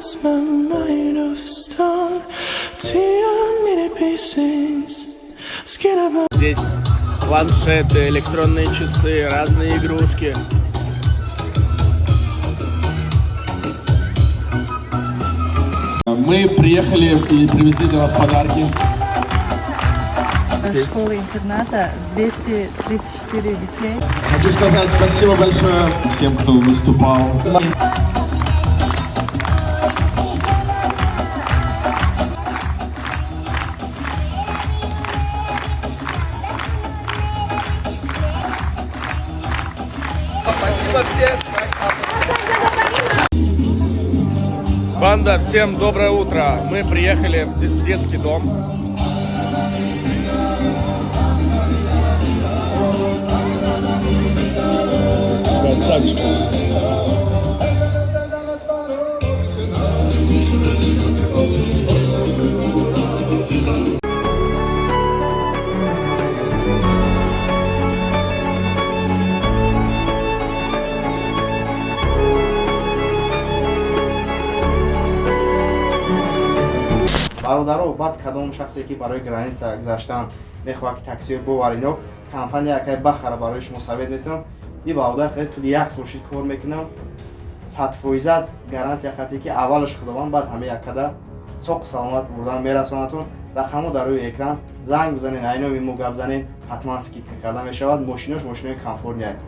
lost my mind of stone to your many pieces. Skin about Здесь планшеты, электронные часы, разные игрушки. Мы приехали и привезли для вас подарки. Школы-интерната 234 детей. Хочу сказать спасибо большое всем, кто выступал. Спасибо всем. Банда, всем доброе утро. Мы приехали в детский дом. Красавчик. Бародаро, баъд кадом шахсе, ки барои граница гузаштан мехоҳад, ки таксиҳои боваринок компания якай бахара, барои шумо совет метавам. И бародар хеле тӯли як сол шид кор мекунам, 100% гарантия хате, ки аввалаш Худованд, баъд ҳама яккада соқу саломат бурдан мерасонатон. Рақамҳо дар рӯи экран, занг бизанен, айноми мо гап занен, ҳатман скидка карда мешавад. Мошинош мошинои комфортный.